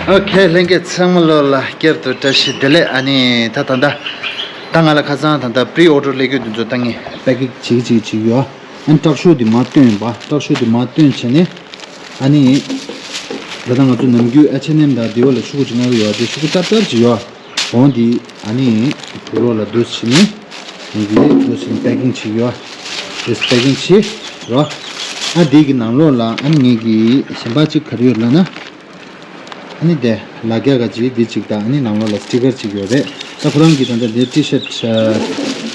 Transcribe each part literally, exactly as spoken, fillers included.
ཨོ་ཁེ། ལྷན་རྒྱས་ཚང་མ་ལོ་ལ་བསྐྱར་དུ་བཀྲ་ཤིས་བདེ་ལེགས། ཨ་ནི་ད་ད་ད་ད་ང་ལ་ཁ་སང་ད་ད་པི་རི་ཨོ་ཌར་སླེབས་རྒྱུ་འདི་ཚོ་ད་ངས་པེ་ཀིང་བྱེད་ཀྱི་བྱེད་ཀྱི་བྱེད་ཀྱི་ཡོད། ཨ་ནི་སྐྲག་ཤོས་འདི་མ་བཏོན་པ། སྐྲག་ཤོས་འདི་མ་བཏོན་བྱས་ནས། ཨ་ནི་ད་ད་ང་ཚོ་ནམ་རྒྱུན་ཨེཆ་ཨེན་ཨེམ་དང་དེ་བ་ལ་ཤོག་གུ་ཅིག་མངགས་ཀྱི་ཡོད། དེ་ཤོག་གུ་ཏབ་ཏབ་ཅིག་ཡོད། འོང་འདི་ཨ་ནི་དུག་ལོག་ལ་འདུག་བྱས་ནས། ངས་འདི་འདུག་བྱས་ནས་པེ་ཀིང་བྱེད་ཀྱི་ཡོད། དེ་པེ་ཀིང་བྱེད་རོགས། ཨ་འདི་གི་ནང་ལོགས་ལ་ཨ་ནི་ངས་གི་གཞན་པ་ཅིག་ག་རེ་ཡོད་ལབ་ན། ཨ་ནི་དེ་ལ་རྒྱ་ག་ཅིག་འདི་གཅིག་དང་། ཨ་ནི་ནང་ལོགས་ལ་སི་ཊི་ཀར་གཅིག་ཡོད་རེད། ད་ཁོ་རང་གིས་ད་ལྟ་འདི་ཊི་ཤར་ཊི་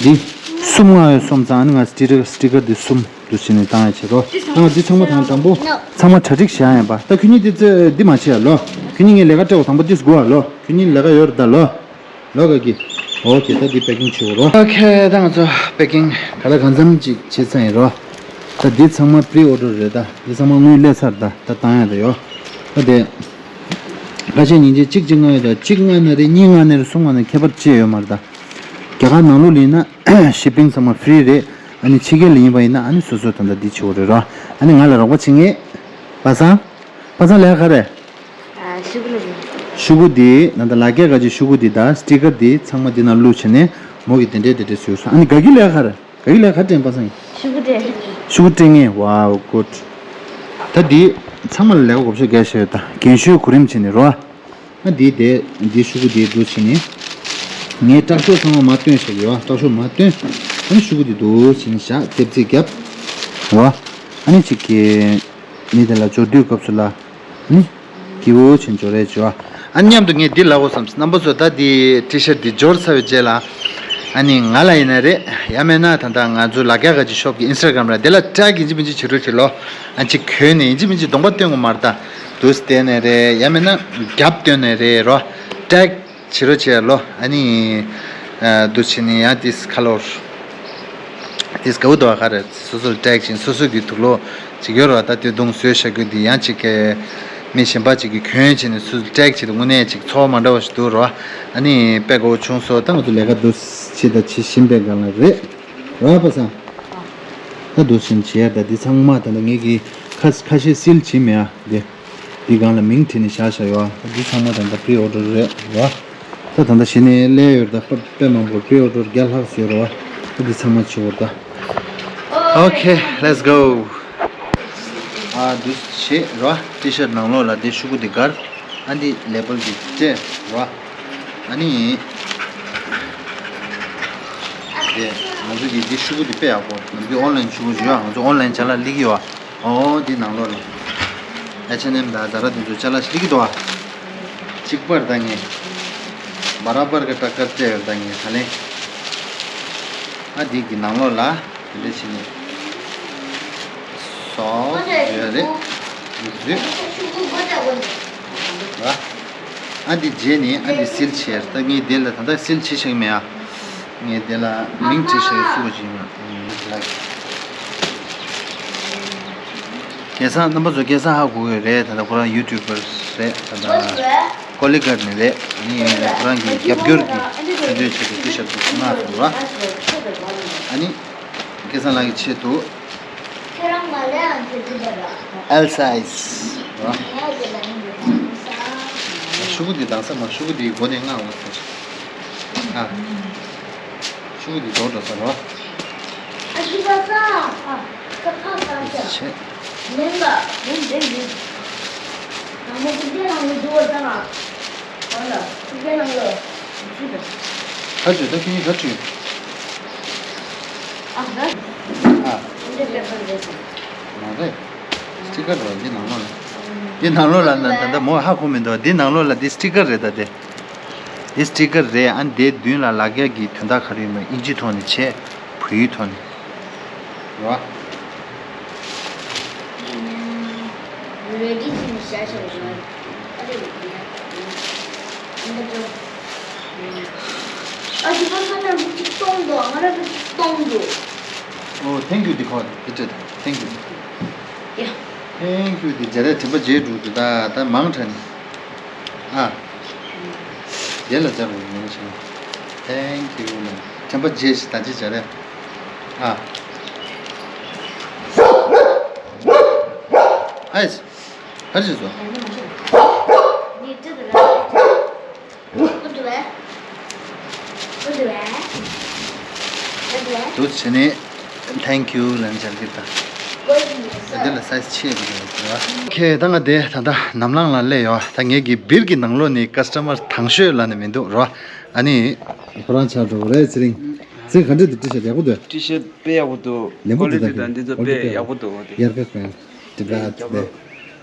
འདི་གསུམ་མངགས་ཡོད་སོང་ཙང་། ཨ་ནི་ང་སི་ཊི་ཀར་སི་ཊི་ཀར་འདི་གསུམ་འདུག་བྱས་ནས་བཏང་ཡ་བྱེད་རོགས། ད་ང་འདི་ཚང་མ་དང་དང་པོ་ཚང་མ་གྲ་སྒྲིག་བྱ་ཡ་ཡིན་པ། ད་ཁྱོད་གཉིས་འདི་ཚོ་འདི་མ་བྱེད་ཡ་ལོ། ཁྱོད་གཉིས་ངས་ལས་ཀ་སྤྲད་དགོས། དང་པོ་འདི་སྒུག་ཨ་ལོ། ཁྱོད་གཉིས་ལས་ཀ་ཡོད་རེད་ད་ལོ། ལོ་ག་གི། ཨོ་ཁེ། ད་འདི་པེ་ཀིང་བྱེད་དགོས་རོ། ཨོ་ཁེ། ད་ང་ཚོ་པེ་ཀིང་ག་ལ་གང་འཚམ་ཅིག་བྱེད་ཚར་ཡིན་རོ། ད་འདི་ཚང་མ་པི་རི་ཨོ་ཌར་རེད། ད་འདི་ཚང་མ་དངུལ་སླེབས་ཚར། ད་ད་བཏང་ཡ་རེད་ཡོ། ད་དེ་ཁ་ཤས་ཉིན་བྱེད་གཅིག་གཅིག་མངགས་ཡོད། ད་གཅིག་མངགས་ན་རེད། གཉིས་མངགས་ན་རེད། གསུམ་མངགས་ན་ཁྱད་པར་ཅི་ཡོད་མ་རེད། ད་རྒྱ་གར་ནང་ལོགས་ལ་ཡིན་ན་ཤི་པིང་ཚང་མ་ཕི་རི་རེད། ཨ་ནི་ཕྱི་རྒྱལ་ལ་ཡིན་པ་ཡིན་ན་ཨ་ནི་སོ་སོ་ད་ད་འདི་བྱེད་དགོས་རེད་རོ། ཨ་ནི་ང་ལ་རོགས་པ་བྱེད་ངེས། པ་སངས། པ་སངས་ལས་ཀ་ག་རེད། ཨ། ཤོག་གུ་ལ་ཡིན། ཤོག་གུ་འདི་ད་ལྟ་ལ་རྒྱ་ག་ཅིག་ཤོག་གུ་འདི་དང་སི་ཊི་ཀར་འདི་ཚང་མ་འདི་ནང་བླུགས་བྱས་ནས་མོ་གིས་དེ་འདྲས་དེ་འདྲས་བཟོས་སོང་། ཨ་ནི་ག་གི་ལས་ཀ་ག་རེད། ག་གི་ལས་ཀ་སྤྲད། པ་སངས་ཡིན། ཤོག་གུ་སྤྲད། ཤོག་གུ་སྤྲད་ངེས། ཝའོ་གུཌ། ད་འདི་ཚང་མ་ལ་ལས་ཀ་གོ་ཤེས་རྒྱ་ཤེས་ཡོད། ད་རྒན་ཤོས་གོ་རིམ་བྱས་ནས་རོ། ཨ་འདི་དེ་འདི་ཤོག་གུ་འདི་འདུག་བྱས་ནས། ངས་སྐྲག་ཤོས་ཚང་མ་མ་བཏོན་བཞག་ཡོད། སྐྲག་ཤོས་མ་བཏོན། ཨ་ནི་ཤོག་གུ་འདི་འདུག་བྱས་ནས་བཞག་ལྟེབ་རྩེག་བརྒྱབ། འོ། ཨ་ནི་གཅིག་གི་ནི་དེ་ལ་འབྱོར་དུས་སྐབས་སུ་ལ་ནི་སྐྱིད་པོ་བྱས་འབྱོར་རེད་བྱོས། ཨ་ནི་མཉམ་དུ་ངས་འདི་ལབ་དགོས་བསམ། རྣམ་པ་ཚོ་ད་འདི་ཊི་ཤར་འདི་འབྱོར་ཚར་བའི་རྗེས་ལ། ཨ་ནི་ང་ལ་ཡིན་ན་རེད། ཡང་མིན་ན་ད་ལྟ་ང་ཚོ་ལ་རྒྱ་ག་ཅིག་ཤོབ་ཀྱི་ཨིན་སི་ཊ་གྷ་རམ་ལ་དེ་ལ་ཊེག་ཡིན་གཅིག་མིན་གཅིག་བྱེད་རོགས་བྱེད་ལོ། ཨ་ཅིག་གོན་ནས་ཡིན་གཅིག་མིན་གཅིག་གདོང་པ་སྟོན་དགོས་མ་རེད། ད་འདུག་སེ་བསྡད་ནས་རེད། ཡང་མིན་ན་རྒྱབ་སྟོན་ནས་རེད་རོ། ཊེག་བྱེད་རོགས་བྱེད་ལོ། ཨ་ནི་ཨ་འདུག་བྱས་ནས་ཡང་ཏིས་ཁ་ལོར་ཏིས་དགའ་བོ་འདུག་ག་རེད། སོ་སོར་ཊེག་བྱས་ནས་སོ་སོ་གི་དུག་ལོག་ཅིག་ཡོད་རེད་བ། ད་དེ་རྡུང་བཟོས་བཞག་རྒྱུ་འདི་ཡང་ཅིག་གི་མི་གཞན་པ་ཅིག་གིས་གྱོན་བྱས་ནས་སོ་སོ་ཊེག་བྱས་ཏེ་དངོས་གནས་ཅིག་ཚོར་བ་མ་འདྲ་བ་ཞིག་འདུག་རེད་བ། ཨ་ནི་དཔེ་དགའ་བོ་བྱུང་སོང་། ད་ང་ཚོ་ལས་ཀ་འདུག་བྱེད་ད་བྱེད་བཞིན་པའི་སྒང་ལ་རེད་རེད་བ། པ་སངས། ད་འདུག་བྱས་ནས་བྱས་ཡ། ད་འདི་ཚང་མ་ད་ལྟ་ངེད་ཀྱིས་ཁ་ཁ་ཤས་སིལ་བྱེད་མེད་ཨ། འདི་འདི་སྒང་ལ་མིང་བྲིས་ནས་བཞག་བཞག་ཡོད་ཨ། འདི་ཚང་མ་ད་ལྟ་པི་རི་ཨོ་ཌར་རེད་རེད་བ། ད་ད་ལྟ་གཞི་ནས་སླེབས་ཡོད་རེད། ད་དཔེ་དཔེ་མང་པོ་པི་རི་ཨོ་ཌར་བརྒྱ་ལྷག་ཙམ་ཡོད་རེད་བ། ད་འདི་ཚང་མ་བྱེད་དགོས་རེད་ད། ཨོ་ཁེ། ལེཊ་སི་གོ། ཨ་འདུག་བྱས་རེད་བ། ཊི་ཤར་ནང་ལོགས་ལ་འདི་ཤོག་གུ་འདི་སྒར། ཨ་འདི་ལེ་བལ་འདི་སྤྲད་རེད་བ། ཨ་ནི་དེ་ང་ཚོ་གི་འདི་ཤོག་གུ་འདི་དཔེ་ཡག་པོ། ནམ་རྒྱུན་ཨོན་ལན་ཤོག་གུ་ཞུ་ཡ། ང་ཚོ་ཨོན་ལན་ཅ་ལག་སླེབས་ཀྱི་ཡོད་ཨ། ཨོ་འདི་ནང་ལོགས་ལ་ཨེཆ་ཨེན་ཨེམ་དང་ཛ་ར་དེ་ཚོ་ཅ་ལག་སླེབས་ཀྱི་འདུག་ཨ། གཅིག་པར་ད་ངས་བ་ར་བར་གི་ཊ་ཀར་སྤྲད་ཡོད། ད་ངས་ད་ལན་ཨ་འདི་གི་ནང་ལོགས་ལ། དེ་འདྲ་བྱས་ནས་སོགས་བཟོས་རེད། མིག་བཟོས། ར། ཨ་འདི་རྗེས་ནས་ཨ་འདི་སིལ་བྱས། ད་ངས་དེ་ལ་ད་ལྟ་སིལ་བྱེད་ཤེས་མེད་ཨ། ངས་དེ་ལ་མིང་བྲིས་ཤེས་སུ་བ་ཞིག་མ་ལགས། སྐལ་བཟང་རྣམ་པ་ཚོ་སྐལ་བཟང་ཧ་གོ་གི་རེད། ད་ལྟ་ཁོ་རང་ཡུ་ཊུབ་པར་རེད། ད་ལྟ་ཀོ་ལི་གྷཊ་ནས་རེད། ཨ་ནི་ཁོ་རང་གི་རྒྱབ་སྐྱོར་གྱི་ཆེད་དུ་ཆེད་དུ་ཊི་ཤར་དུ་མངགས་སོང་ར། ཨ་ནི། སྐལ་བཟང་ལགས་ཀྱི་ཆེད་དུ། ཁྱེད་རང་མ་ལས་ཨ་འདི་འདི་འདྲ་ར། L size། ངས་འདི་ལ་འདི་འདང་ས། ཤོག་གུ་འདི་འདང་ས་མ། ཤོག་གུ་འདི་མགོ་ནས་མངགས་འོང་ཟེར། ཨ། ཤོག་གུ་འདི་རྡོག་འགྲོ་ས་རེད་བ། ཨ་ཤི་ས་ས། ཨ། ཁ་ཁ་ས་ས། ཆེ། ལེན་ལ་ལེན་ལེན་ལེན། ཨ་མོ་འདི་འདྲ་རང་མི་འདུག་བ་ད་ང་། ཨ་ལ་ཁུ་རྒྱལ་ནང་ལ་ཁུ་ཁུ་ད། ཁ་ཆུ་ད་ཁྱི་ཁ་ཆུ། ཨ་ཧ། ཨ། འདི་པེ་པར་རེད་ཟེར། མ་རེད། སི་ཊི་ཀར་རེད་འདི་ནང་ལོགས་ལ། འདི་ནང་ལོགས་ལ་ན་ད་ལྟ་མོ་ཧ་གོ་མི་འདུག་འདི་ནང་ལོགས་ལ་འདི་སི་ཊི་ཀར་རེད་ད་དེ། འདི་སི་ཊི་ཀར་རེད། ཨ་འདིའི་མདུན་ལ་ལ་རྒྱ་གི་དོན་དག་ག་རེ་ཡོད་མེད་དབྱིན་ཇིའི་ཐོག་ནས་བྱས། བོད་ཡིག་ཐོག་ནས། རེད་བ། རེ་ཌི་ཟིན་བྱ་བྱ་བྱ། ཨ་རེ་རེད་ཡ། འདི་ཚོ། ཨ་ཅི་པ་ཁ་ན་མི་གཅིག་གཏོང་འདུག་ང་ར་མི་གཅིག་གཏོང་འདུག་ཨོ་ཐེང་ཀྱུ་འདི་ཁོ་འདི་སྤྲད། ཐེང་ཀྱུ་འདི། ཡ། ཐེང་ཀྱུ་འདི་སྦྱར་ཡ་དྲན་པ་བརྗེད་འགྲོ་འདུག་ད་ད་མང་དྲགས་ནས། ཨ། རྗེས་ལ་སྦྱར་དགོས་ངས་བྱས། ཐེང་ཀྱུ་ལ་དྲན་པ་བརྗེད་ཞིག་ད་ཅི་སྦྱར་ཡ། ཨ། ཨེ། ག་རེ་བྱས་སོང་། འདུག་བྱས་ནས་thank you ལབ་ནས་སྦྱར་གྱི་ད། འདི་ལ་size ཆེ་བ་རེད་བ། ཁྱེད་ད་ང་དེ་ད་ལྟ་ནམ་ལངས་ལ་སླེབས་ཡོད། ད་ངེད་ཀྱི་སྦིར་གྱི་ནང་ལོགས་ནས་customer དང་ཤོས་ལབ་ནས་མི་འདུག་རོ། ཨ་ནི་ཁོ་རང་ཆགས་འགྲོ་གི་རེད། ཚེ་རིང་། ཚེ་ག་འདྲ་འདུག T-shirt ཡག་པོ་འདུག T-shirt དཔེ་ཡག་པོ་འདུག་ལེན་པོ་འདུག quality དང་འདི་ཚོ་དཔེ་ཡག་པོ་འདུག་དེ་ཡར་ཀ་ཀན་དེ་འདྲ་དེ།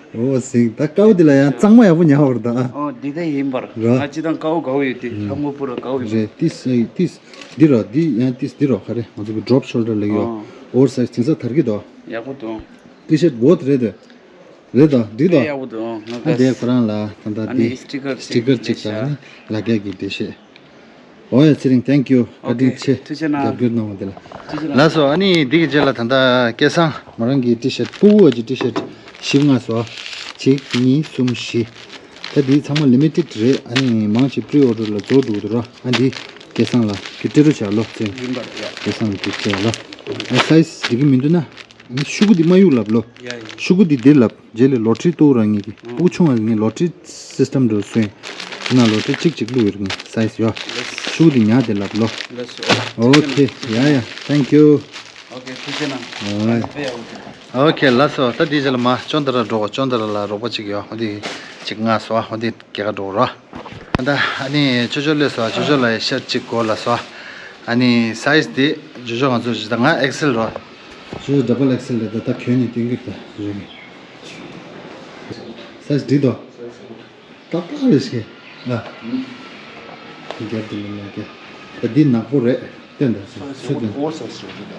ཨོ་ཟིག་ད་ཀའོ་འདི་ལ་ཡང་གཙང་མ་ཡག་པོ་ཉར་བ་རེད་ད། ཨོ་འདི་ད་ཡིན་པར་ར། ང་སྤྱི་བཏང་ཀའོ་དགའ་བོ་ཡོད་དེ། ལྷམ་མོ་པུ་ར་དགའ་བོ་ཡོད། རེད་ཏིས་ཏིས། འདི་རོ་འདི་ཡང་ཏིས་འདི་རོ་ག་རེ་ང་ཚོ་གི་drop shoulder ལ་ཡོད། ཨོ་oversize དེང་སང་དར་གི་འདུག་ཡག་པོ་འདུག T-shirt བོད་རེད་དེ། རེད་ད་འགྲིག་དེ་ད། ཡག་པོ་འདུག་ང་ཨ་དེ་ཁོ་རང་ལ་ད་ལྟ་ཨ་ནི་འདི་sticker sticker གཅིག་དང་ནི་ལ་རྒྱ་གི་འགྲེལ་བཤད། ཨོ་ཡ་ཚེ་རིང་thank you བཀའ་དྲིན་ཆེ། ཐུགས་རྗེ་གནང་། རྒྱབ་སྐྱོར་གནང་བ་དེ་ལ། ཐུགས་རྗེ་གནང་། ལགས་སོ། ཨ་ནི་འདི་གི་རྗེས་ལ་ད་ལྟ་སྐལ་བཟང་མོ་རང་གི་T-shirt སྤུ་གུ་བ་གི་T-shirt བཞི་ལྔ་སོ། གཅིག་གཉིས་གསུམ་བཞི། ད་འདི་ཚང་མ་limited རེད། ཨ་ནི་མང་ཆེ་pre order ལ་རྫོགས་འགྲོ་གི་འདུག་ར། ཨ་འདི་སྐལ་བཟང་ལ་གི་སྤྲད་རོགས་བྱ་ལོ་ཚེ། ཡིན་པར་ཡ། སྐལ་བཟང་ལ་གི་སྤྲད་ལོ། ཨ་size འགྲིག་གི་མི་འདུག་ན། ཤུ་གུ་འདི་མ་གཡུག་ལབ་ལོ། ཡ་ཡ། ཤུ་གུ་འདི་འདིར་ལབ། རྗེས་ལ་lottery གཏོར་ར་ངེད་ཀྱི། ཨོ། སྤུ་གུ་ཆུང་བ་ངས་lottery system འགྲོ་སོན། ན་lottery གཅིག་གཅིག་བླུག་ཡོད་ངས་size ཡོ། ལགས། ཤུ་གུ་འདི་ཉག་དེ་ལབ་ལོ། ལགས་སོ། ཨོ་ཁེ། ཡ་ཡ། thank you། ཨོ་ཁེ། ཐུགས་རྗེ་གནང་། ཨོ། དཔེ་ཡག་པོ་འདུག་ཨོ་ཁེ། ལགས་སོ། ད་འདི་རྗེས་ལ་མ་ཅོན་ཏ་ར་འགྲོ་གོ་ཅོན་ཏ་ར་ལ་རོགས་པ་གཅིག་ཡོ། ཨོ་འདི་གཅིག་ང་སོ། ཨོ་འདི་རྒྱལ་ཁ་འགྲོ་རོ། ད་ཨ་ནི་ཅོ་ཅོ་སླེབས་སོང་། ཅོ་ཅོ་ལ་ཤར་གཅིག་གོ་ལ་སོང་། ཨ་ནི་size དེ་ཅོ་ཅོ་ང་ཚོ་ཇི་ལྟར་ང་X L རོ། ཅོ་ཅོ་double X L རེད། ད་ད་གྱོན་ནས་སྟོན་གི་ད་ཅོ་ཅོ་གི། size འགྲིག་དོ། ཏག་ཏག་རེད་ཤག་ཨ། རྒྱབ་དེ་མིན་ན་ཀྱ། ད་འདི་ནག་པོ་རེད། སྟོན་ད་ཚུ་ཚུ་སྟོན། ཨོ་ས་ས་རེད་ད།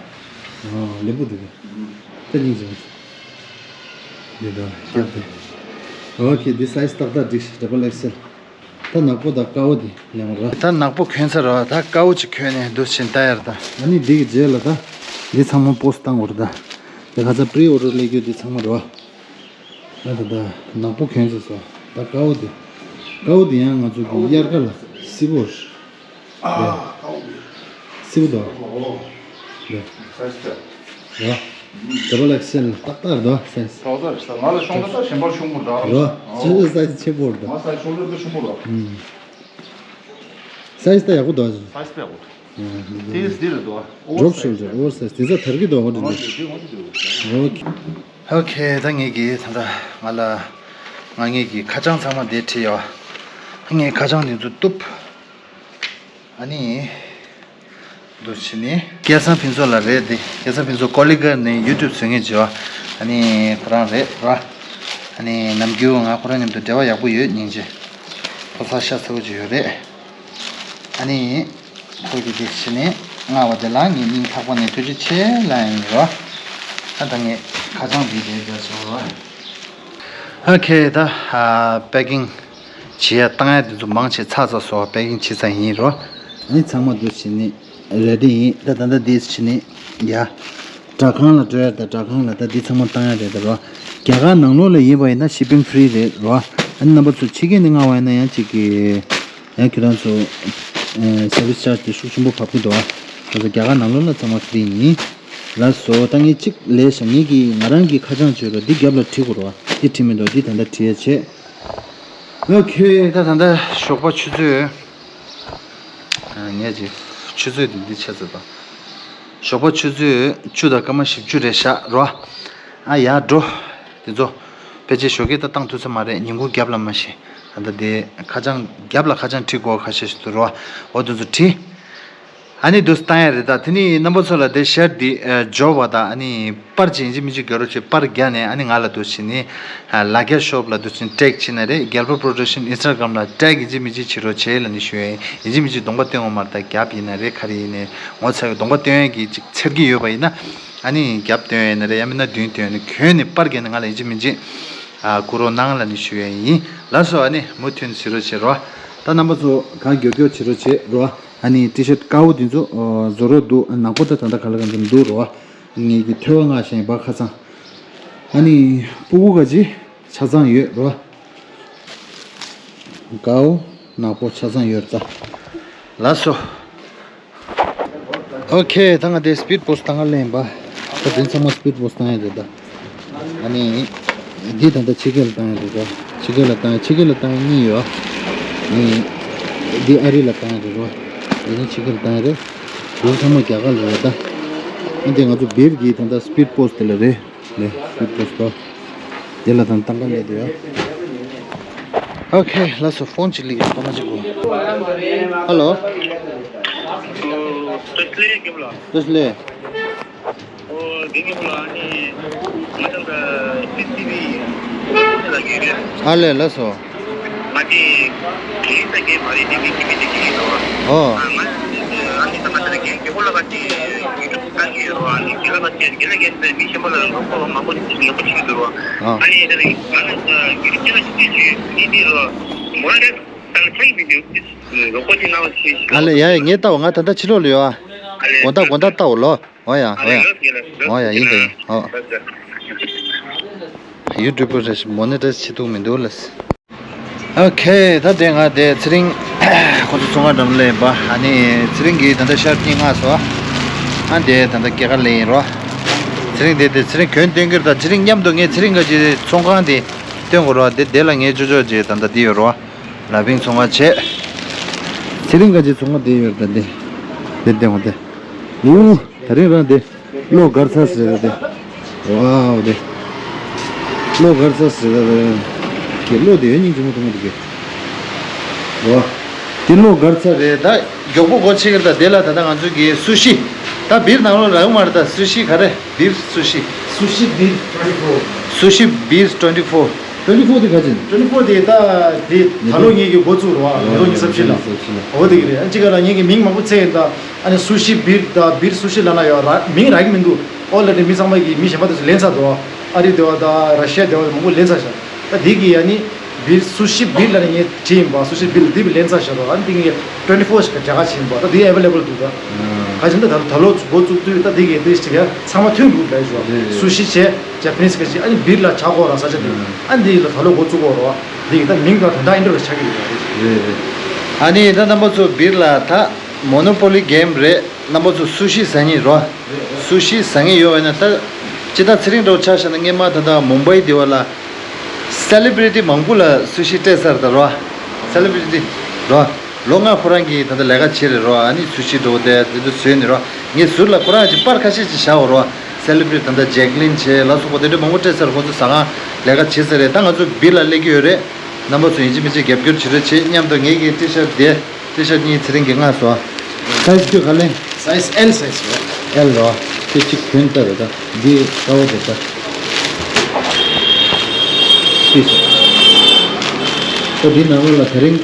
ཨ་ལེན་པོ་འདུག་ད་སྙིང་རྗེ། འདི་ད་རྒྱབ་དེ། ཨོ་ཁེ། འདི་size ཏག་ཏག་འགྲིག double X L། ད་ནག་པོ་དང་དཀར་པོ་དེ་ལེན་ར། ད་ནག་པོ་གྱོན་ཚར་ར། ད་དཀར་པོ་ཅིག་གྱོན་ནས་འདུག་ཕྱིན་ལྟ་ཡར་ད། ཨ་ནི་འདི་གི་རྗེས་ལ་ད། འདི་ཚང་མ་post བཏང་དགོས་རེད་ད། དེ་ཁ་ཚ་pre order སླེབས་རྒྱུ་འདི་ཚང་མ་རེད་བ། ད་ད་ད་ནག་པོ་གྱོན་ཚར་སོང་། ད་དཀར་པོ་དེ། དཀར་པོ་དེ་ཡང་ང་ཚོ་གི་དབྱར་ཁ་ལ་སི་པོ་རེད། ཨ་ཁའོ་སིའུ་དོ། ཨོ། ལེ། སའི་ཛི་ད། ར། ཌབ་བལ་ཨེག་སི་ཨེལ་ཏག་ཏག་རེད་དོ་སའི་ཛི། ཏག་ཏག་རེད་ས། ང་ལ་ཤོང་ད་ད་གཞན་པ་ཆུང་མོ་འདྲ་ར། ར། ཨོ། ཁྱེད་ཚོ་སའི་ཛི་ཆེན་པོ་རེད་དོ། ང་སའི་ཛི་ཤོང་ད་ད་ཆུང་མོ་ར། ཨུམ། སའི་ཛི་ད་ཡག་པོ་འདུག་སའི་ཛི་ད་ཡག་པོ་འདུག་ཨུམ། དེ་ཟི་རེད་དོ། ཨོ་ཏིས་དེ་ཚོ་དར་གི་འདུག་ཨོ་ཏིས་དེ་ཚོ་དར་གི་འདུག་ཨོ་ཏིས་དེ། ཨོ་ཁེ། ཨོ་ཁེ། ད་ངེད་ཀྱི་ད་ད་ང་ལ་ང་ངེད་ཀྱི་ཁ་བྱང་ཚང་མ་དེ་བྲིས་ཡོད། ངའི་ཁ་བྱང་དེ་ཚོ་གཏུབ། ཨ་ནི། འདུག་བྱས་ནས། སྐལ་བཟང་ཕུན་ཚོགས་ལགས་རེད་དེ། སྐལ་བཟང་ཕུན་ཚོགས་ཀོ་ལི་གྷལ་ནས་ཡུ་ཊུབ་བཟོ་མཁན་བྱེད་པ། ཨ་ནི་ཁོ་རང་རེད་ར། ཨ་ནི་ནམ་རྒྱུན་ང་ཁོ་རང་མཉམ་དུ་འབྲེལ་བ་ཡག་པོ་ཡོད་སྙིང་རྗེ། ཕོ་གསར་ཤ་ཚ་པོ་ཅིག་ཡོད་རེད། ཨ་ནི། ཁོ་གིས་དེ་བྱས་ནས་མངགས་པ་དེ་ལ་ངས་སྙིང་ཐག་པ་ནས་ཐུགས་རྗེ་ཆེ་ལབ་ཡིན་རོ། ཨ་ད་ངས་ཁ་བྱང་འདི་དེ་རྒྱབ་སོང་རོ། ཨོ་ཁེ། ད་ཨ་པེ་ཀིང་བྱེད་ཡ་བཏང་ཡ་དེ་ཚོ་མང་ཆེ་ཚར་ཚར་སོང་། པེ་ཀིང་བྱེད་ཚར་ཡིན་རོ། ཨ་ནི་ཚང་མ་འདུག་བྱས་ནས་རེ་ཌི་ཡིན། ད་ད་ལྟ་འདི་བྱས་ནས་ཡ། སྦྲག་ཁང་ལ་འགྲོ་ཡ་རེད། ད་སྦྲག་ཁང་ལ་ད་འདི་ཚང་མ་བཏང་ཡ་རེད་ད་རོ། རྒྱ་གར་ནང་ལོགས་ལ་ཡིན་པ་ཡིན་ན་ཤི་པིང་ཕི་རི་རེད་རོ། ཨ་ནི་རྣམ་པ་ཚོ་ཕྱི་རྒྱལ་ནས་མངགས་པ་ཡིན་ན་ཡང་གཅིག་གི་ཡང་ཁྱེད་རང་ཚོ་ཨ་སར་བིས་ཅཱར་ཇི་དེ་ཤུགས་ཆེན་པོ་བབས་ཀྱི་འདུག་ཨ་ང་ཚོ་རྒྱ་གར་ནང་ལོགས་ལ་ཚང་མ་ཕི་རི་ཡིན། ལགས་སོ། ད་ངས་གཅིག་ལས་བྱ་ངེད་ཀྱིས་ང་རང་གི་ཁ་བྱང་བརྗོད་རོགས། འདི་རྒྱབ་ལ་བྲིས་དགོས་རོགས། འདི་བྲིས་མི་འདུག་འདི་ད་ལྟ་བྲིས་ཡ་བྱེད། ཨོ་ཁེ། ད་ད་ལྟ་ཞོགས་པ་ཆུ་ཚོད། ཨ་ངས་ཅིག་ཆུ་ཚོད་འདི་འདི་ཆ་ཚོད་དང་། ཞོགས་པ་ཆུ་ཚོད་བཅུ་དང་སྐར་མ་བཞི་བཅུ་རེད་ཤག་རོ། ཨ་ཡར་འགྲོ། དེ་ཚོ་ཕལ་ཆེར་ཞོགས་ཀས་ད་བཏང་ཐུབ་ས་མ་རེད། ཉིན་གུང་རྒྱབ་ལ་མ་གཞི། ད་ལྟ་དེ་ཁ་བྱང་རྒྱབ་ལ་ཁ་བྱང་བྲིས་དགོས་ཁ་ཤས་ཤིག་འདུག་རོ། འོ་དེ་ཚོ་བྲིས། ཨ་ནི་འདུག་བཏང་ཡ་རེད། ད་དེ་ནི་རྣམ་པ་ཚོ་ལ་དེ་ཤར་འདི་ཨ་འབྱོར་བ་དང་ཨ་ནི་པར་ཅིག་ཡིན་གཅིག་མིན་གཅིག་རྒྱག་རོགས་བྱེད། པར་རྒྱག་ནས་ཨ་ནི་ང་ལ་འདུག་བྱས་ནི་ཨ་ལ་རྒྱ་ཤོབ་ལ་འདུག་བྱས་ནི་ཊེག་བྱས་ན་རེད། རྒྱལ་པོ་པོ་རོ་ཌག་ཤན་ཨིན་སི་ཊ་གྷ་རམ་ལ་ཊེག་ཡིན་གཅིག་མིན་གཅིག་བྱེད་རོགས་བྱེད་ལབ་ནི་ཞུ་ཡ་ཡིན། ཡིན་གཅིག་མིན་གཅིག་གདོང་པ་སྟོན་འོང་མ་རེད། ད་རྒྱབ་ཡིན་ན་རེད། ག་རེ་ཡིན་ནའི་ངོ་ཚ་བའི་གདོང་པ་སྟོན་ཡ་གི་ཅིག་འཚེར་གྱི་ཡོད་པ་ཡིན་ན་ཨ་ནི་རྒྱབ་སྟོན་ཡ་ཡིན་ན་རེད། ཡང་མིན་ན་མདུན་སྟོན་ཡ་ཡིན་ན། གྱོན་ནས་པར་རྒྱག་ནས་ང་ལ་ཡིན་གཅིག་མིན་གཅིག་ཨ་བསྐུར་རོགས་གནང་ལབ་ནི་ཞུ་ཡ་ཡིན། ལགས་སོ། ཨ་ནི་མུ་མཐུད་ནས་བྱེད་རོགས་བྱེད་རོགས། ད་རྣམ་པ་ཚོ་གང་མགྱོགས་མགྱོགས་བྱེད་རོགས་བྱེད་རོགས། ཨ་ནི་ཊི་ཤར་ཊི་དཀར་པོ་དེ་ཚོ་ཨོ་བཟོ་རོགས་འདུག་ཨ་ནག་པོ་ད་ད་ལྟ་ག་ལ་གང་འཚམ་འདུག་རོ། ངེད་ཀྱི་ཐོས་པ་སྔ་ཞིང་བག་ཁ་ཚང་། ཨ་ནི་སྤུ་གུ་ག་ཅི་ཆ་ཚང་ཡོད་རོ། དཀར་པོ་ནག་པོ་ཆ་ཚང་ཡོད་ད། ལགས་སོ། ཨོ་ཁེ། ད་ང་དེ་སི་པིཌ་པོ་སི་ཊི་ད་ང་ལེན་པ། ད་དེ་ཚང་མ་སི་པིཌ་པོ་སི་ཊི་བཏང་ཡ་རེད་ད། ཨ་ནི། འདི་ད་ལྟ་ཕྱི་རྒྱལ་ལ་བཏང་ཡ་རེད་རོ། ཕྱི་རྒྱལ་ལ་བཏང་ཡ། ཕྱི་རྒྱལ་ལ་བཏང་ཡ་གཉིས་ཡོད། ཨ་ནི། འདི་ཨ་རི་ལ་བཏང་ཡ་རེད་རོ། ཡིན་ཕྱི་ཁར་བཏང་རེད། ཡིན་ཚང་མ་རྒྱ་གར་ལ་རེད་ད། ཨ་འདི་ང་ཚོ་སྦིར་གྱི་ད་ལྟ་སི་པིཌ་པོ་སི་ཊི་དེ་ལ་རེད། ལས་སི་པིཌ་པོ་སི་ཊི་དོ། དེ་ལ་དང་ཏང་ཀ་ལས་དེ་ཡ། ཨོ་ཁེ། ལགས་སོ། ཕོན་ཅིག་སླེབས་ཡོད། ཐོག་མ་ཅིག་གོ། ཧ་ལོ། ཨོ། བཀྲ་ཤིས་བདེ་ལེགས། བཀྲ་ཤིས་བདེ་ལེགས། ཨོ་དེ་ནི་ལ་ནི་ང་ཚང་ད་སི་སི་ཊི་བི་ལ་གི་རེད། ཨ་ལས། ལགས་སོ། ང་དེ་གི་ས་གི་མ་རེད། དེ་གི་ཁྱིམ་མི་དེ་གི་རེད་བ། ཨོ། ང་ཨ་ནི་ས་མ་ད་གི་གི་ཧོ་ལ་ག་དེ་ཡུ་ཊུབ་ལྟ་གི་ཡོད་བ། ཨ་ནི་གི་ལ་ག་དེ་གི་ལ་གི་མི་ཤེས་པ་ལ་ལོ་ཁོ་མང་པོ་ཞིག་ཡོད་པ་ཞིག་འདུག་བ། ཨ་ནི་དེ་ལ་ང་ནི་གི་ཅི་ལ་ཞིག་ཅི་ཞིག་ནི་དེ་ལ་མོ་ལ་ད་ལ་ཆ་གི་མི་འདུག་ལོ་ཁོ་ཅི་ན་བ་ཞིག་ཨ་ལས། ཡ་ཡ། ངས་ལྟ་བ། ང་ད་ལྟ་ཕྱི་ལོགས་ལ་ཡོད་ཨ། ཨ་ལས། དགོང་དག་དགོང་དག་ལྟ་བ་ལོ། འོ་ཡ། འོ་ཡ། འོ་ཡ། ཡིན་ད་ཡིན། འོ། ཡུ་ཊུབ་པར་རེད། མོ་ནི་ཊའི་ཛི་བྱེད་ཐུབ་མི་འདུག་ལགས། ཨོ་ཁེ། ད་དེ་ང་དེ་ཚེ་རིང་ཁོ་ཚོ་ཚོང་ཁང་འགྲམ་ལ་ཡིན་པ། ཨ་ནི་ཚེ་རིང་གིས་ད་ལྟ་ཤར་གཉིས་མངགས་སོང་། ཨ་དེ་ད་ལྟ་སྐྱེལ་ག་སླེབས་ཡིན་རོ། ཚེ་རིང་དེ་དེ་ཚེ་རིང་གྱོན་སྟོན་གྱི་རེད་ད། ཚེ་རིང་མཉམ་དུ་ངས་ཚེ་རིང་ག་ཅི་ཚོང་ཁང་དེ་སྟོན་དགོས་རོ། དེ་དེ་ལ་ངས་ཅོ་ཅོ་ཅེ་ད་ལྟ་དེ་ཡོད་རོ། ལ་ཕིང་ཚོང་ཁང་བྱས། ཚེ་རིང་ག་ཅི་ཚོང་ཁང་དེ་ཡོད་རེད་ད། དེ་དེ་སྟོན་དགོས་དེ། ཨུ། ད་རིང་རང་དེ། གློག་སྒར་ཚར་ཟེར་རེད་དེ། ཝའོ་དེ། གློག་སྒར་ཚར་ཟེར་རེད་དེ། གློག་དེ་ཡོད་སྙིང་རྗེ་མོ་མཐོང་གི་འདུག་གས། ཝ། དེ་གློག་སྒར་ཚར་རེད་ད། མགྱོགས་པོ་སྒོ་ཕྱེ་གི་རེད་ད། དེ་ལ་ད་ལྟ་ང་ཚོ་གི་སུ་ཤི། ད་སྦིར་ནང་ལོགས་ལ་ཡོད་མ་རེད་ད། སུ་ཤི་ག་རེ། སྦིར་སུ་ཤི། སུ་ཤི་སྦིར་ཊུ་ཝེན་ཊི་ཕོར། སུ་ཤི་སྦིར་ཊུ་ཝེན་ཊི་ཕོར། ཊུ་ཝེན་ཊི་ཕོར་དེ་ག་ཅི་ཡིན། ཊུ་ཝེན་ཊི་ཕོར་དེ་ད་དེ་ད་ལོ་ངེད་ཀྱི་འགོ་བཙུགས་རེད་བ། ཉིས་སྟོང་ཉི་ཤུ་རྩ་བཞི་ལ། ཉི་སྟོང་ཉི་ཤུ་རྩ་བཞི་ལ། འོ་དེ་གི་རེད། ཨ་ཅི་ག་ལ་ངེད་ཀྱི་མིང་མང་པོ་བཙལ་ཡིན་ད། ཨ་ནི་སུ་ཤི་སྦིར་ད་སྦིར་སུ་ཤི་ལབ་ན་ཡོད་ར། མིང་རག་གི་མི་འདུག་ཨོ་ལ་དེ་མི་ཚང་མ་གི་མི་གཞན་པ་དེ་ཚོ་ལེན་ཚར་འདུག་ཨ་རི་དེ་བ་ད་ར་ཤི་ཡ་དེ་བ་མང་པོ་ལེན་ཚར་ཤག་ད་དེ་གི་ཨ་ནི་སྦིར་སུ་ཤི་སྦིར་ལབ་ནས་ངས་བྲིས་ཡིན་པ། སུ་ཤི་སྦིར་དེ་བི་ལེན་ཚར་ཤག་རོ། ཨ་ནི་དེ་གི་ཊུ་ཝེན་ཊི་ཕོར་ཞིག་གི་གྲས་ཁ་ཕྱིན་པ། ད་དེ་ཨེ་ཝེ་ལེ་བལ་འདུག་ད་ཁ་ཕྱིན་ད་ད་ད་ལོ་འགོ་བཙུགས་དུས་ད་དེ་གི་དེ་ཞིག་ཚང་མ་མཐུན་འདུག་ལབ་ཞུ་བ། སུ་ཤི་བྱས་ཇ་པ་ནིས་ཁ་ཕྱིན། ཨ་ནི་སྦིར་ལ་ཆགས་གོ་ར་ས་ཆ་དེ། ཨ་ནི་དེ་ལ་ད་ལོ་འགོ་བཙུགས་གོ་རོ། དེ་གི་ད་མིང་ད་ད་ད་ཨིན་ཌོ་ཆགས་ཀྱི་ཡོད་རེད། རེད་རེད། ཨ་ནི་ད་རྣམ་པ་ཚོ་སྦིར་ལ་ད་མོ་ནོ་པོ་ལི་གེམ་རེད། རྣམ་པ་ཚོ་སུ་ཤི་ཟ་མཁན་རོ། སུ་ཤི་ཟ་མཁན་ཡོད་པ་ན་ད། ཅི་ད་ཚེ་རིང་འདྲ་བོ་ཆ་བཞག་ན་སྔས་མ་ད་ལྟ་མུམ་བྷའི་དེ་བ་ལ་སེ་ལི་བྷི་རི་ཊི་མང་པོ་ལ་སུ་ཤི་སྤྲད་ཚར་ད་རོ། སེ་ལི་བྷི་རི་ཊི་རོ། ལོ་ལྔ་ཁོ་རང་གིས་ད་ལྟ་ལས་ཀ་བྱེད་རེད་རོ། ཨ་ནི་སུ་ཤི་འདྲ་བོ་དེ་དེ་ཚོ་བཟོས་ནི་རོ། ངས་ཟུར་ལ་ཁོ་རང་གི་པར་ཁ་ཤས་ཅིག་བཞག་འོ་རོ། སེ་ལི་བྷི་རི་ཊི་ད་ལྟ་ཇེག་ལིན་བྱས་ལ་སོགས་པ་དེ་འདྲ་མང་པོ་སྤྲད་ཚར། ཁོ་ཚོ་ཟ་ཁང་ལས་ཀ་བྱེད་ས་རེད། ད་ང་ཚོ་སྦིར་ལ་སླེབས་ཀྱི་ཡོད་རེད། རྣམ་པ་ཚོ་ཡིན་གཅིག་མིན་གཅིག་རྒྱབ་སྐྱོར་བྱེད་རོགས་བྱེད། མཉམ་དུ་ངེད་ཀྱི་ཊི་ཤར་ཊི་དེ། ཊི་ཤར་ཊི་གཉིས་ཚེ་རིང་གིས་མངགས་སོང་། སའི་ཛི་ཁྱོད་ག་ལེན། སའི་ཛི་ཨེལ་སའི་ཛི་རེད། ཨེལ་རོ། ཁྱོད་གཅིག་གྱོན་ལྟ་རེད་ད། འདི་དཀར་པོ་རེད་ད། ཏིས། ཨོ་འདི་ནང་ལོགས་ལ་དེ་རིང་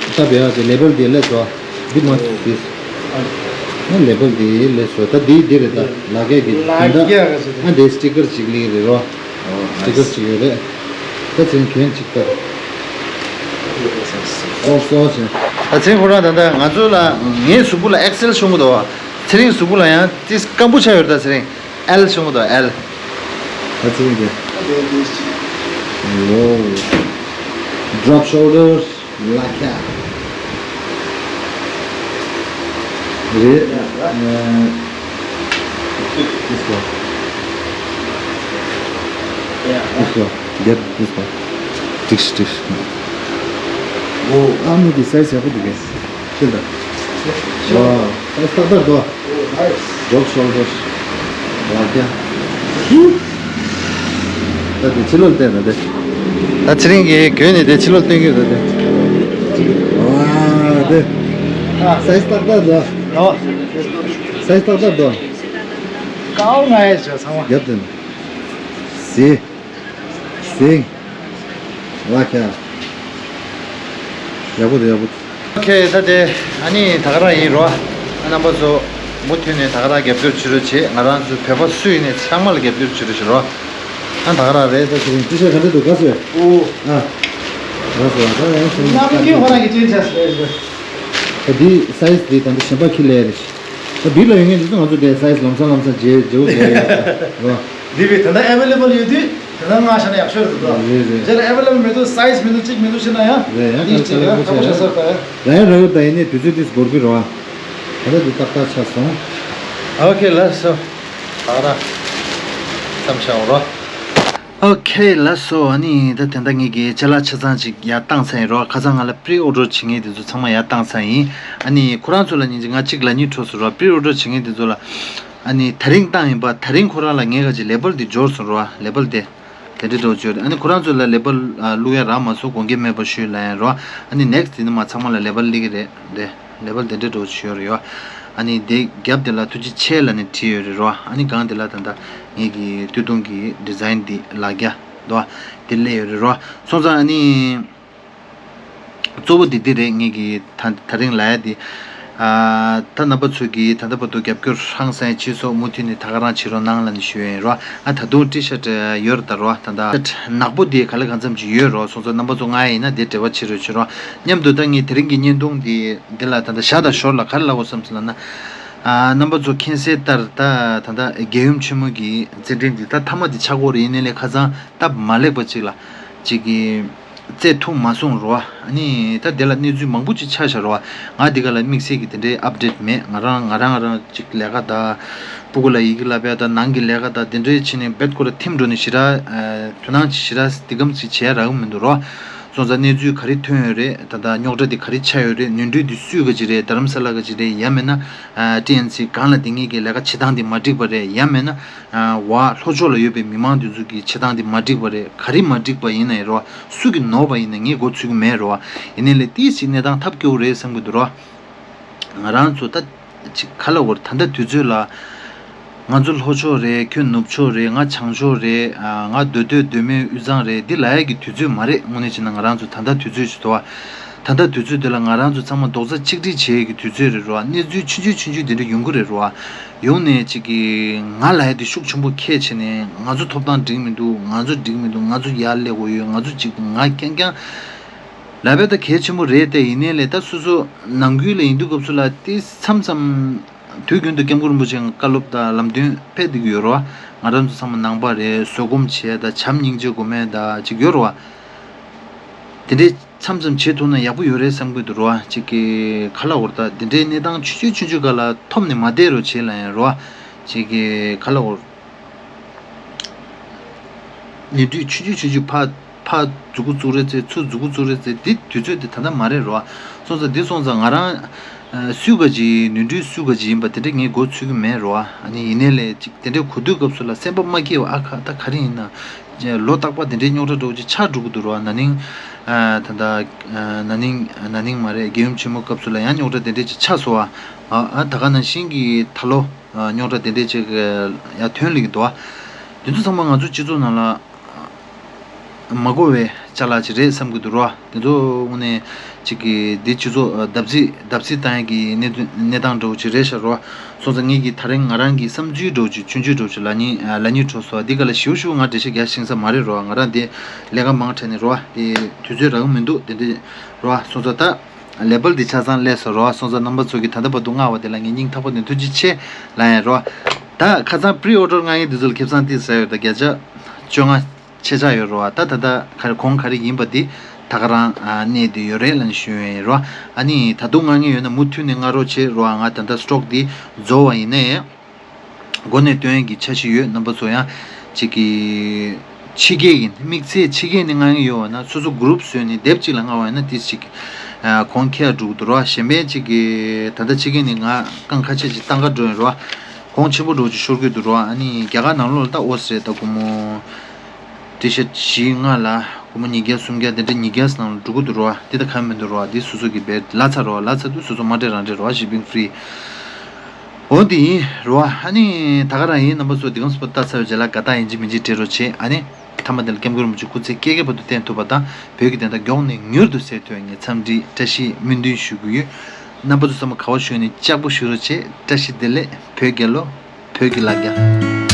ལྟ་བའི་ཨ་ཙི་ལེ་བལ་འདི་སླེབས་སོང་། འདི་མ་ཏིས། ཨ་ལེ་བལ་འདི་སླེབས་སོང་། ད་འདི་འདི་རེད་ད། ལག་སྐྱེས་ཀྱི་ལག་སྐྱེས་ཀྱི་ད། ཨ་འདི་སི་ཊི་ཀར་ཅིག་ལི་རེད་རོ། ཨོ་སི་ཊི་ཀར་ཅིག་ཡོད་རེད། ད་ཚེ་རིང་གྱོན་ཅིག་ལྟ། ཨོ་སོ་ཞེས། ད་ཚེ་རིང་ཁོ་རང་ད་ལྟ་ང་ཚོ་ལ་ངའི་གཟུགས་པོ་ལ་ཨེག་སི་ཨེལ་ཤོང་གི་འདུག་ཚེ་རིང་གཟུགས་པོ་ལ་ཡང་ཏིས་སྐམ་པོ་ཆགས་ཡོད་རེད་ད་ཚེ་རིང་། ཨེལ་ཤོང་གི་འདུག་ཨེལ། ད་ཚེ་རིང་དེ། ཨོ། Drop shoulders. Like that. རེད། ཨ། This one. This one. Get this one. ཏིག་ཏིག་ཨ་མི་དེ་སའི་ཛི་ཡག་པོ་འདུག་གས། ཤེས་ད། ཝའོ། སའི་ཛི་ཏག་ཏག་འདུག Drop shoulders. ལག་རྒྱ། ད་དེ་ཕྱི་ལོགས་བལྟས་ན་དེ། ད་ཚེ་རིང་གིས་གྱོན་ནས་དེ་ཕྱི་ལོགས་སྟོན་གྱི་རེད་དེ། ཝའོ་དེ། སའི་ཛི་ཏག་ཏག་འདུག་ཨོ། སའི་ཛི་ཏག་ཏག་འདུག་ཀའོ་ང་ཡ་ཅོ་ཚང་མ། རྒྱབ་དེ་ན། ཟི། ཟིང་། ལག་ཁྱེར། ཡག་པོ་འདུག་ཡག་པོ་འདུག་ཨོ་ཁེ། ད་དེ་ཨ་ནི་ད་ག་རང་ཡིན་རོ། ཨ་རྣམ་པ་ཚོ་མུ་མཐུད་ནས་ད་ག་རང་རྒྱབ་སྐྱོར་བྱེད་རོགས་བྱེད། ང་རང་ཚོ་བོད་པ་སུ་ཡིན་ནས་ཚང་མ་ལ་རྒྱབ་སྐྱོར་བྱེད་རོགས་བྱེད་རོ། ཨ་ད་ག་རང་རེད། ད་ཚེ་རིང་ཊི་ཤར་ག་འདྲ་འདུག་ག་ཚོད། ཨོ། ཨ། ག་ཚོད་ད་ཡང་ཤེས་ནམ་རྒྱུན་ཁོ་རང་གི་ཅན་ཆ་ཟེར་རེད། ད་འདི་སའི་ཛི་འདི་ད་འདི་གཞན་པ་ཁྱི་ལས་རེད། ད་སྦིར་ལ་ཡོད་མཁན་འདི་ཚོ་ང་ཚོ་དེ་སའི་ཛི་ལམ་སང་ལམ་སང་བརྗེ་བརྗེ་བོ་བརྗེ་ཡོད་རོ། འདི་བས་ད་ལྟ་ཨེ་ཝེ་ལེ་བལ་ཡོད་དུས་ད་ལྟ་མངགས་བཞག་ན་ཡག་ཤོས་རེད་འདུག་རེད་རེད། རྗེས་ལ་ཨེ་ཝེ་ལེ་བལ་མེད་དུས་སའི་ཛི་མི་འདུག་གཅིག་མི་འདུག་བྱས་ན་ཡང་རེད་ཡང་འདི་གཅིག་ཡང་ཁག་པོ་ཆགས་ས་རེད། ད་ཡང་ར་ཡོད་ད་ཡིན་ནའི་དུས་ཚོད་འདི་འགོར་གི་རེད་བ། ད་ལྟ་འདི་ཏག་ཏག་ཆགས་སོང་། ཨོ་ཁེ་ལགས་སོ། ད་ར། མཚམས་བཞག་འོ་རོ། ཨོ་ཁེ། ལགས་སོ། ཨ་ནི་ད་དེ་འདྲ་ངེད་ཀྱི་ཅ་ལག་ཆ་ཚང་ཅིག་ཡར་བཏང་ཚར་ཡིན་རོ། ཁ་སང་ང་ལ་པི་རི་ཨོ་ཌར་བྱེད་མཁན་དེ་ཚོ་ཚང་མ་ཡར་བཏང་ཚར་ཡིན། ཨ་ནི་ཁོ་རང་ཚོ་ལ་ཉིན་གཅིག་ང་གཅིག་ལབ་སྙིང་བྲོ་སོང་རོ། པི་རི་ཨོ་ཌར་བྱེད་མཁན་དེ་ཚོ་ལ། ཨ་ནི་དེ་རིང་བཏང་ཡིན་པ། དེ་རིང་ཁོ་རང་ལ་ངས་ག་ཅིག་ལེ་བལ་དེ་འབྱོར་སོང་རོ། ལེ་བལ་དེ། དེ་འདྲའི་འགྲོ་བཅུག་རེད། ཨ་ནི་ཁོ་རང་ཚོ་ལ་ལེ་བལ་བླུག་ཡ་རག་མ་སོང་། དགོངས་འགལ་མེད་པ་ཞུས་ལབ་ཡིན་རོ། ཨ་ནི་ནེག་སི་ཊི་དེ་ནི་མ་ཚང་མ་ལ་ལེ་བལ་སླེབས་ཀྱི་རེད། རེད། ལེ་བལ་དེ་འདྲའི་འགྲོ་བཅུག་ཡོད་རེད་ཡོ། ཨ་ནི་དེ་རྒྱབ་དེ་ལ་ཐུགས་རྗེ་ཆེ་ལབ་ནས་བྲིས་ཡོད་རེད་རོ། ཨ་ནི་སྒང་དེ་ལ་ད་ལྟ་ངེད་ཀྱི་སྟོད་ཐུང་གི་ཌི་ཛའིན་དེ་ལག་རྒྱ་དོ་དེ་སླེབས་ཡོད་རེད་རོ། སོང་ཙང་ཨ་ནི། གཙོ་བོ་དེ་འདི་རེད། ངེད་ཀྱི་ད་ད་རིང་ལབ་ཡ་དེ། ཨ། ད་རྣམ་པ་ཚོ་གིས་ད་ལྟ་བར་དུ་རྒྱབ་སྐྱོར་ཧང་སང་བྱས་སོང་། མུ་མཐུད་ནས་ད་ག་རང་བྱེད་རོགས་གནང་ལབ་ནས་ཞུ་ཡ་ཡིན་རོ། ཨ། ད་དུང་ཊི་ཤར་ཊི་ཡོད་རེད་ད་རོ། ད་ད་ནག་པོ་དེ་ག་ལེ་གང་འཚམ་ཅིག་ཡོད་རོ། སོང་ཙང་རྣམ་པ་ཚོ་མངགས་ཡིན་ན་དེ་འབྲེལ་བ་བྱེད་རོགས་བྱེད་རོགས། མཉམ་དུ་ད་ངས་དེ་རིང་གི་བརྙན་ཐུང་འདི་འདི་ལ་ད་ལྟ་ཞར་དང་ཞོར་ལ་ག་རེ་ལབ་དགོས་བསམ་སོང་ལབ་ན། ཨ། རྣམ་པ་ཚོ་མཁྱེན་གསལ་ལྟར་ད་ད་ལྟ་རྒྱལ་ཡུམ་ཆེན་མོ་གི་རྩེད་འགྲན་འདི་ད་མཐའ་མ་དེ་ཆགས་ཀྱི་ཡོད་རེད། ཡིན་ནའི་ལས་ཁ་སང་སྟབས་མ་ལེགས་པ་ཅིག་ལ་ཅིག་གི་རྩེད་ཐུབ་མ་སོང་རོ། ཨ་ནི་ད་དེ་ལ་གནས་ཚུལ་མང་པོ་ཅིག་ཆགས་བཞག་རོ། ང་འདི་ག་ལ་དམིགས་བསལ་གྱི་དེ་འདྲའི་ཨབ་ཌེཊ་མེད། ང་རང་ང་རང་ང་རང་ཅིག་ལས་ཀ་དང་། སྤུ་གུ་ལ་ཡི་གེ་བསླབ་ཡ་དང་། ནང་གི་ལས་ཀ་དང་། དེ་འདྲའི་བྱས་ནས་རྦད་ཁོ་ར་ཐིམ་འགྲོ་ནས་ཞེ་དྲག་ཨ། དོ་སྣང་ཅིག་ཞེ་དྲག་འདི་གམ་ཅིག་བྱས་རག་གི་མི་འདུག་རོ། སོང་ཙང་གནས་ཚུལ་ག་རེ་ཐོན་ཡོད་རེད། ད་ལྟ་རྙོག་དྲ་འདི་ག་རེ་ཆགས་ཡོད་རེད། ནོར་འཁྲུལ་འདི་སུའི་ག་ཅིག་རེད། རྡ་རམ་ས་ལ་ག་ཅིག་རེད། ཡང་མིན་ན་ཨ། ཊི་ཨེན་སི་སྒང་ལ་དེ་ངེད་ཀྱི་ལས་ཀ་བྱེད་སྟངས་འདི་མ་འགྲིག་པ་རེད། ཡང་མིན་ན། ཨ། བ་ལྷོ་ཕྱོགས་ལ་ཡོད་པའི་མི་མང་དེ་ཚོ་གི་བྱེད་སྟངས་དེ་མ་འགྲིག་པ་རེད། ག་རེ་མ་འགྲིག་པ་ཡིན་ནའི་རོ། སུ་གིས་ནོར་བ་ཡིན་ན་ངས་མགོ་ཚོད་ཀྱི་མེད་རོ། ཡིན་ནའི་ལས་ཏིས་ཅིག་གནས་སྟངས་ཐབས་སྐྱོ་བོ་རེད་བསམ་གྱི་འདུག་རོ། ང་རང་ཚོ་ད་ཅིག་ག་ལབ་དགོས་རེད། ད་ལྟ་དུས་ཚོད་ལ། ང་ཚོ་ལྷོ་ཕྱོགས་རེད། ཁྱོད་ནུབ་ཕྱོགས་རེད། ང་བྱང་ཕྱོགས་རེད། ཨ། ང་མདོ་སྟོད་མདོ་སྨད་དབུས་གཙང་རེད། འདི་ལབ་ཡ་གི་དུས་ཚོད་མ་རེད། དངོས་གནས་བྱས་ན་ང་རང་ཚོ་ད་ལྟ་དུས་ཚོད་ཅིག་འདུག་བ། ད་ལྟ་དུས་ཚོད་འདི་ལ་ང་རང་ཚོ་ཚང་མ་རྡོག་རྩ་གཅིག་སྒྲིལ་བྱེད་ཡས་ཀྱི་དུས་ཚོད་རེད་རོ། གནས་ཚུལ་ཆུང་ཆུང་ཆུང་ཆུང་དེ་འདྲ་ཡོང་གི་རེད་རོ། ཡོང་ནས་ཅིག་གི་ང་ལབ་ཡ་དེ་ཤུགས་ཆེན་པོ་ཁྱད་བྱས་ནས་ང་ཚོ་ཐོབ་ཐང་འགྲིག་མི་འདུག་ང་ཚོ་འགྲིག་མི་འདུག་ང་ཚོ་ཡར་སླེབས་དགོས་ཡོད། ང་ཚོ་ཅིག་ང་རྐྱང་རྐྱང་ལབ་ཡ་ད་གལ་ཆེན་པོ་རེད་དེ། ཡིན་ནའི་ལས་ད་སོ་སོ་ནང་ཁུལ་ལ་ཡིན་དུས་སྐབས་སུ་ལ་དེ་མཚམས་མཚམས་དུས་རྒྱུན་དུ་སྐྱབས་མགོན་རིན་པོ་ཆེ་བཀའ་སློབ་དང་ལམ་སྟོན་ཕེབས་བསྡད་ཀྱི་ཡོད་རོ། ང་རང་ཚོ་ཚང་མ་ནང་པ་རེད། བཟོད་སྒོམ་བྱས་དང་བྱམས་སྙིང་རྗེ་སྒོམ་ཡ་དང་ཅིག་ཡོད་རོ། དེ་འདྲའི་མཚམས་མཚམས་བྱེད་ཐུབ་ན་ཡག་པོ་ཡོད་རེད་བསམ་གྱི་འདུག་རོ། ཅིག་གི་ག་ལབ་དགོས་རེད། ད་དེ་འདྲའི་གནས་སྟངས་ཆུང་ཆུང་ཆུང་ཆུང་སྒང་ལ་ཐོབ་ནས་མ་བསྡད་རོགས་བྱེད་ལབ་ཡ་རོ། ཅིག་གི་ག་ལབ་དགོས་རེད། ནོར་འཁྲུལ་ཆུང་ཆུང་ཆུང་ཆུང་ཕར་ཕར་མཛུབ་གུ་བཙུགས་རེས་བྱས། ཚུར་མཛུབ་གུ་བཙུགས་རེས་བྱས། འདི་དུས་ཚོད་འདི་ད་ལྟ་མ་རེད་རོ། སོང་ཙང་འདི་སོང་ཙང་ང་རང་ཨ། སུས་ག་ཅིག་ནོར་འཁྲུལ་སུས་ག་ཅིག་ཡིན་པ་དེ་འདྲ་ངས་མགོ་ཚོད་ཀྱི་མེད་རོ། ཨ་ནི་ཡིན་ནའི་ལས་ཅིག་དེ་འདྲའི་གོ་དུས་སྐབས་སུ་ལ་སེམས་པ་མ་སྐྱིད་པ། ཨ་ཁ་ད་ག་རེ་ཡིན་ན། ལོ་རྟག་པར་དེ་འདྲའི་རྙོག་དྲ་འདྲ་བོ་ཅིག་ཆགས་འགྲོ་གི་འདུག་རོ། ན་ནིང་ཨ། ད་ལྟ་ཨ། ན་ནིང་ན་ནིང་མ་རེད། རྒྱལ་ཡུམ་ཆེན་མོ་སྐབས་སུ་ལ་ཡང་རྙོག་དྲ་དེ་འདྲ་ཅིག་ཆགས་སོང་བ། ཨ། ཨ། ད་ག་ནང་བཞིན་གྱི་ད་ལོ་ཨ། རྙོག་དྲ་དེ་འདྲ་ཅིག་ཡང་ཐོན་སླེབས་ཀྱི་འདུག་བ། དེ་ཚོ་ཚང་མ་ང་ཚོ་སྤྱི་ཚོགས་ནང་ལ་མ་གོ་བའི་ཅ་ལག་ཅིག་རེད་བསམ་གྱི་འདུག་རོ། དེ་ཚོ་དངོས་གནས་ཅིག་གི་འདི་སྤྱི་ཚོགས་བརྡབ་གསིག་བརྡབ་གསིག་བཏང་ཡ་གི་གནས་དོན་གནས་སྟངས་འདྲ་བོ་ཅིག་རེད་ཤག་རོ། སོང་ཙང་ངེད་ཀྱི་ད་རིང་ང་རང་གི་བསམ་ཚུལ་འདྲ་བོ་ཅིག་ཆུང་ཆུང་འདྲ་བོ་ཅིག་ལབ་སྙིང་ལབ་སྙིང་བྲོ་སོང་། འདི་ག་ལ་ཞིབ་ཞིབ་ང་འགྲེལ་བཤད་རྒྱག་ཤེས་ས་མ་རེད་རོ། ང་རང་འདི་ལས་ཀ་མང་དྲགས་ནས་རོ། འདི་དུས་ཚོད་རག་གི་མི་འདུག་དེ་འདྲ་རོ། སོང་ཙང་ད་ལེ་བལ་འདི་ཆ་ཚང་སླེབས་སོང་རོ། སོང་ཙང་རྣམ་པ་ཚོ་གིས་ད་ལྟ་བར་དུ་མངགས་པ་དེ་ལ་ངས་སྙིང་ཐག་པ་ནས་ཐུགས་རྗེ་ཆེ་ལབ་ཡ་རོ། ད་ཁ་སང་པི་རི་ཨོ་ཌར་མངགས་མཁན་འདི་ཚོ་ལ་ཁེ་བཟང་ཏོག་ཙམ་ཡོད། ད་བརྒྱ་ཆ་བཅོ་ལྔ་ཆད་ཆགས་ཡོད་རེད་བ། ད་ད་ལྟ་ག་རེ་གོང་ག་རེ་ཡིན་པ་འདི་ད་ག་རང་ཨ་གནས་བསྡད་ཡོད་རེད་ལབ་ནས་ཞུ་ཡ་ཡིན་རོ། ཨ་ནི་ད་དུང་མངགས་མཁན་ཡོད་ན་མུ་མཐུད་ནས་མངགས་རོགས་བྱེད་རོ། ང་ད་ལྟ་སི་ཊོག་འདི་རྫོགས་པ་ཡིན་ནའི་སྒོ་ནས་སྟོན་ཡ་གི་འཆར་གཞི་ཡོད། རྣམ་པ་ཚོ་ཡང་གཅིག་གི་ཕྱི་རྒྱལ་གྱི་དམིགས་བསལ་ཕྱི་རྒྱལ་ནས་མངགས་མཁན་ཡོད་པ་ན་སོ་སོ་གུ་རུབ་བཟོས་ནས་དེབ་གཅིག་ལ་མངགས་པ་ཡིན་ན་ཏོག་ཙམ་ཅིག་ཨ་གོང་ཁེ་ཡ་འགྲོ་གི་འདུག་རོ། གཞན་པའི་གཅིག་གི་ད་ལྟ་ཕྱི་རྒྱལ་ནས་ང་རྐང་ཁ་ཤས་ཅིག་བཏང་ག་འགྲོ་ཡིན་རོ། གོང་ཆེན་པོ་འདྲ་བོ་ཅིག་ཤོར་གྱི་འདུག་རོ། ཨ་ནི་རྒྱ་གར་ནང་ལོགས་ལ་ད་ཨོ་སི་རེད། ད་སྒོར་མོ་ཊི་ཤར་ཊི་བཞི་ལྔ་ལ་སྒོར་མོ་ཉིས་བརྒྱ་སུམ་བརྒྱ་དེ་འདྲ་ཉིས་བརྒྱ་ནང་ལ་འགྲོ་གི་འདུག་རོ། འདི་ད་གང་མི་འདུག་རོ། འདི་སོ་སོ་གི་བེད་ལ་ཚར་རོ། ལ་ཚར་དུས་སོ་སོ་མ་སྤྲད་རང་སྤྲད་རོ། ཤི་པིང་ཧྥི་རི། འོ་འདི་ཡིན་རོ། ཨ་ནི་ད་ག་རང་ཡིན། རྣམ་པ་ཚོ་འདི་གམ་སུ་པ་ལྟ་ཚར་བའི་རྗེས་ལ་དགའ་རྟགས་ཡིན་གཅིག་མིན་གཅིག་སྤྲད་རོགས་བྱེད། ཨ་ནི་མཐའ་མ་དེ་ལ་སྐྱབས་མགོན་རིན་པོ་ཆེ་སྐུ་ཚེ་བསྐལ་བརྒྱའི་བར་དུ་བརྟན་ཐུབ་པ་དང་བོད་ཀྱི་བདེན་མཐའ་མགྱོགས་ནས་མྱུར་དུ་གསལ་ཐུབ་ཡ་ངས་འཚམས་འདྲིའི་བཀྲ་ཤིས་སྨོན་འདུན་ཞུ་གི་ཡོད། རྣམ་པ་ཚོ་ཚང་མ་ག་བ་བཞུགས་ནས་ལྕགས་པོ་བཞུགས་རོགས་བྱེད། བཀྲ་ཤིས་བདེ་ལེགས། བོད་རྒྱལ་ལོ། བོད་ཀྱི་ལ་རྒྱ།